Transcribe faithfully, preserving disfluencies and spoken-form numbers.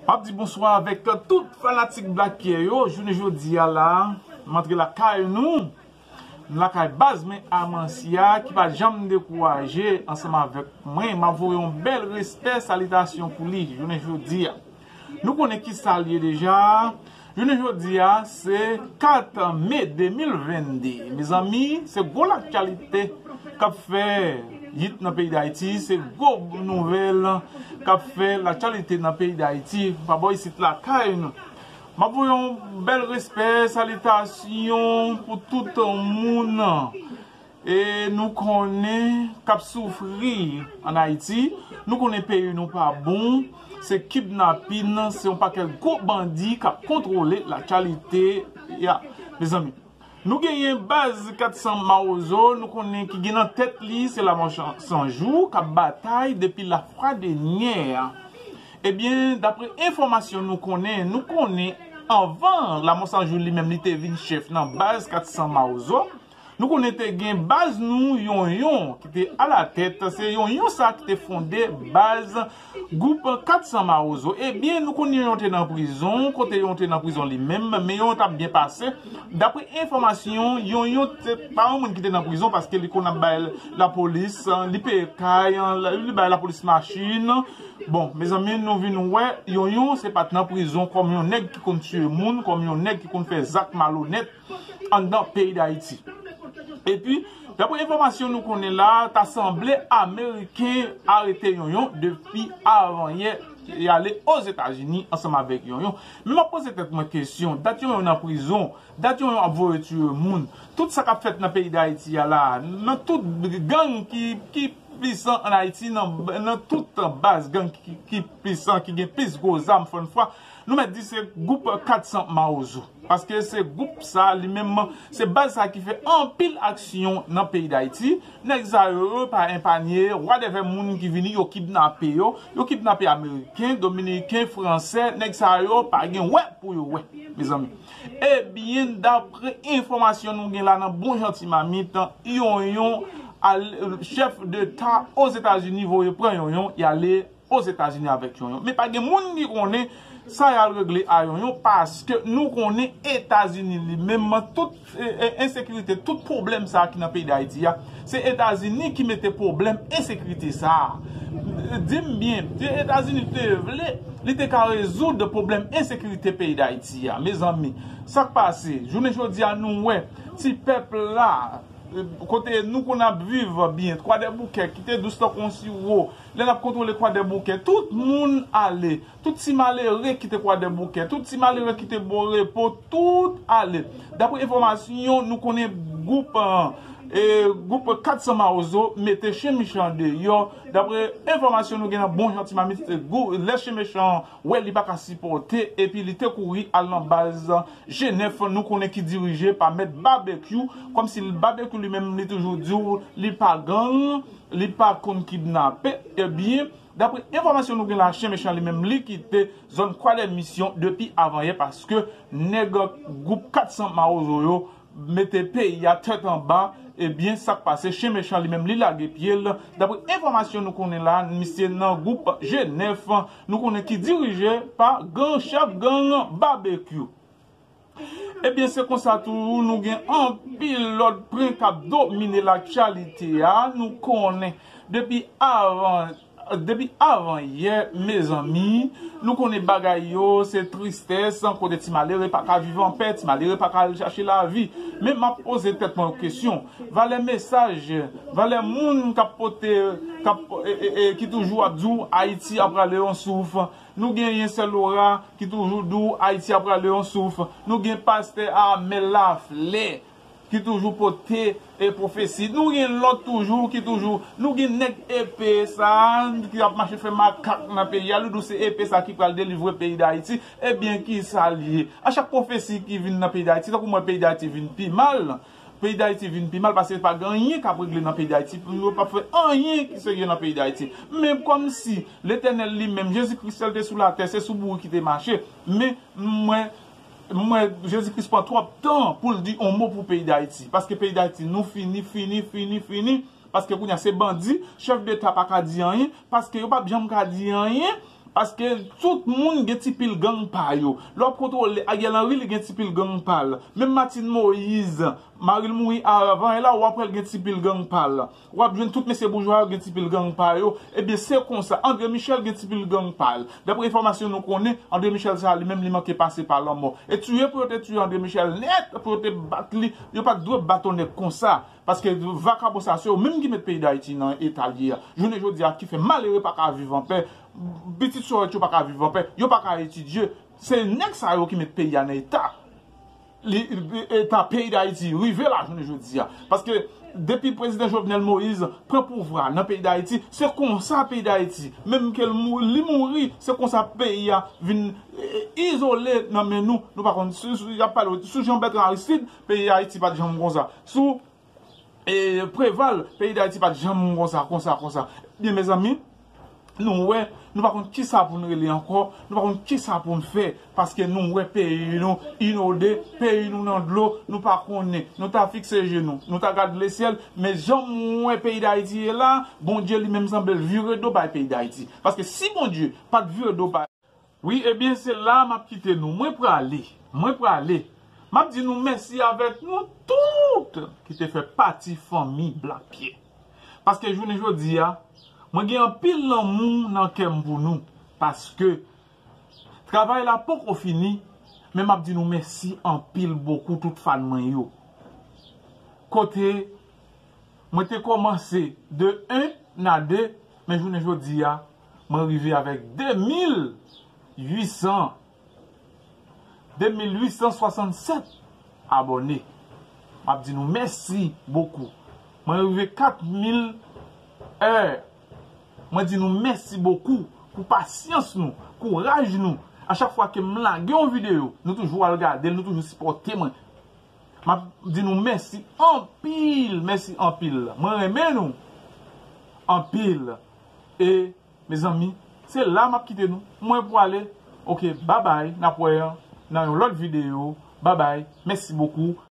M ap di bonswa avèk tout fanatik Black Pierre yo. Jounen jodi a la, m antre lakay nou. M lakay baz mwen Amansia ki pa janm dekouraje ansanm avèk mwen. M ap voye yon bèl respè, salitasyon pou li jounen jodi a. Nou konnen ki sa l ye deja. Jounen jodi a, se kat me de mil venn de. Mezanmi, se gwo laktyalite k ap fè yit nan peyi Dayiti, se gwo nouvèl k ap fè laktyalite nan peyi Dayiti, pa bò isit lakay nou. M ap voye yon bèl respè, salitasyon pou tout moun e nou konnen k ap soufri ann Ayiti. Nou konnen peyi nou pa bon. Se kidnapin, se yon pakèt gwo bandi k ap kontwole laktyalite a. Mezanmi, nou genyen baz kat san Mawozo, nou konnen ki gen nan tèt li, se Lamò San Jou k ap batay depi lafwa dènyè a. Ebyen, dapre enfòmasyon nou konnen, nou konnen anvan Lamò San Jou li menm li te vin chèf nan baz kat san Mawozo, nou konnen te gen baz nou Yonyon ki te alatèt, se Yonyon sa ki te fonde baz gwoup kat san Mawozo. Ebyen, nou konnen Yonyon te nan prizon, kote Yonyon te nan prizon li menm, men Yonyon t ap byen pase. Dapre enfòmasyon, Yonyon se pa yon moun ki te nan prizon paske li konn ap bay lapolis, li peye kay, li bay lapolis machin. Bon, mezanmi, nou vin wè, Yonyon se pa t nan prizon kòm yon nèg ki konn tiye moun, kòm yon nèg ki konn fè zak malonèt anndan peyi Dayiti. Epi, dapre enfòmasyon nou konnen la, ta sanble Ameriken arete Yonyon depi avanyè y ale Ozetazini ansanm avèk Yonyon. Men m ap poze tèt mwen kesyon, dat Yonyon nan prizon, dat Yonyon ap voye tiye moun, tout sa k ap fèt nan peyi Dayiti a la, nan tout gang ki, ki pwisan ann Ayiti, nan, nan tout baz gang ki, ki pwisan, ki gen plis gwo zam, fòn fwa, nou mèt di se gwoup kat san Mawozo. Paske se gwoup sa, li menm, se baz sa ki fè anpil aksyon nan peyi Dayiti. Nèg sa yo, yo pa epanye, wadèvè moun ki vini, yo kidnape yo. Yo kidnape Ameriken, Dominiken, Fransè. Nèg sa yo pa gen wè pou yo wè, mezanmi. Ebyen, dapre enfòmasyon nou gen la nan bon jan ti mamit, Yonyon, al, chèf deta Ozetazini voye pran Yonyon, y ale Ozetazini avèk Yonyon. Men pa gen moun ki konnen sa y al regle a Yonyon, paske nou konnen Etazini li menm, tout, e, e, ensekirite, tout pwoblèm sa a ki nan peyi Dayiti a, se Etazini ki mete pwoblèm ensekirite sa a. Di m byen, si Etazini te vle, li te ka rezoud pwoblèm ensekirite peyi Dayiti a. Mezanmi, sa k pase? Jounen jodi a, nou wè ti pèp la, kote nou konn ap viv byen, Kwadèboukè, kite dous tankou yon siwo. Lè n ap kontwole Kwadèboukè, tout moun ale. Tout ti malere kite Kwadèboukè, tout ti malere kite Bon Repo, tout ale. Dapre enfòmasyon, nou konnen gwoup, e, gwoup kat san Mawozo mete chen mechan deyò. Dapre enfòmasyon nou gen nan bon jan ti mamit, e, gwou-, lè chen mechan wè li pa ka sipòte, epi li te kouri al nan baz Jenèf, nou konnen ki dirije pa Mèt Babekyou, kòmsi Babekyou li menm li toujou di w li pa gang, li pa konn kidnape. Ebyen, dapre enfòmasyon nou gen la, chen mechan li menm li kite zòn Kwadèmisyon depi avanyè paske nèg gwoup kat san Mawozo yo mete peyi a tèt anba. Ebyen, sa k pase, chen mechan li menm li lage pye l. Dapre enfòmasyon nou konnen la, misye nan gwoup Jenèf, nou konnen ki dirije pa gang, chèf gang Babekyou. Ebyen, se konsa tou, nou gen anpil lòt pwen k ap domine laktyalite a. Nou konnen depi avan, depi avanyè, mezanmi, nou konnen bagay yo, se tristès, kote ti malere pa ka viv anpè, ti malere pa ka al chache lavi. Men m ap poze tèt mwen yon kesyon, valè mesaj, valè moun k ap pote, k ap, e, e, e, ki toujou ap di w Ayiti ap rale yon souf. Nou genyen sè Lora ki toujou di w Ayiti ap rale yon souf. Nou gen pastè Amel Laflè ki toujou pote, e, pwofesi. Nou gen lòt toujou ki toujou, nou gen nèg epe sa a ki ap mache fè makak nan peyi a. Li di w se epe sa ki pral delivre peyi Dayiti. Ebyen, ki sa l ye? A chak pwofesi ki vin nan peyi Dayiti, tankou mwen, peyi Dayiti vin pi mal. Peyi Dayiti vin pi mal paske pa gen anyen k ap regle nan peyi Dayiti. Yo p ap fè anyen ki serye nan peyi Dayiti. Men kòmsi Letènèl li menm, Jezi Kris, lè l te sou latè, se sou bourik li te mache. Men mwen, mwen, Jezi Kris pran twòp tan pou l di yon mo pou peyi Dayiti. Paske peyi Dayiti, nou fini, fini, fini, fini. Paske kounye a se bandi, chèf deta pa ka di anyen, paske yo p ap janm ka di anyen. Paske tout moun gen ti pil gang pa yo. Lè w ap kontwole Ariel Henry, li gen ti pil gang pa l. Menm Martine Moïse, mari l mouri avan e la, w ap wè l gen ti pil gang pa l. W ap jwenn tout mesye boujwa yo gen ti pil gang pa yo. Ebyen, se konsa. André Michel gen ti pil gang pa l. Daprè enfòmasyon nou konnen, André Michel sa a, li menm, li manke pase pa lanmò. E tiye pou yo te tiye André Michel nèt, pou yo te bat li, yo pa t dwe bat yon nèg konsa. Paske vakabon sa, se yo menm ki met peyi Dayiti nan eta l ye a. Jounen jodi a, ki fè malere pa ka viv anpè, pitit sòrèt yo pa ka viv anpè, yo pa ka etidye. Se nèg sa yo ki met peyi a nan eta li, eta peyi Dayiti rive la jounen jodi a. Paske depi prezidan Jovenel Moïse pran pouvwa nan peyi Dayiti, se konsa peyi Dayiti, menm ke l mou-, li mouri, se konsa peyi a vin, e, izole nan men nou. Nou pa konn, sou, sou, y ap pale sou Jean Bertrand Aristide, peyi Dayiti pa t janm konsa. Sou e, Preval, peyi Dayiti pa t janm konsa, konsa, konsa. Byen, mezanmi, nou wè, nou pa konn kisa pou n rele ankò, nou pa konn kisa pou n fè, paske nou wè peyi nou inonde, peyi nou nan dlo, nou pa konnen. Nou ta fikse je nou, nou ta gad lesyèl, men jan mwen wè peyi Dayiti ye la, Bondye li menm sanble l vire do bay peyi Dayiti. Paske si Bondye pa t vire do bay Wi, ebyen, se la m ap kite nou. Mwen prale. Mwen prale. M ap di nou mèsi avèk nou tout ki te fè pati fanmi Black Pierre. Paske jounen jodi a, mwen gen anpil lanmou nan kè m pou nou. Paske travay la poko fini, men m ap di nou mèsi anpil bokou tout fan mwen yo. Kote mwen te kòmanse de en a de, men jounen jodi a, mwen rive avèk de mil uit san, de mil uit san swasannsèt abòne. M ap di nou mèsi bokou. Mwen rive kat mil è. Mwen di nou mèsi bokou pou pasyans nou, kouraj nou. A chak fwa ke m lage yon videyo, nou toujou al gade l, nou toujou sipòte mwen. M ap di nou mèsi anpil, mèsi anpil. Mwen renmen nou anpil. E, mezanmi, se la m ap kite nou. Mwen prale. Oke, babay. N ap wè nan yon lòt videyo. Babay. Mèsi bokou.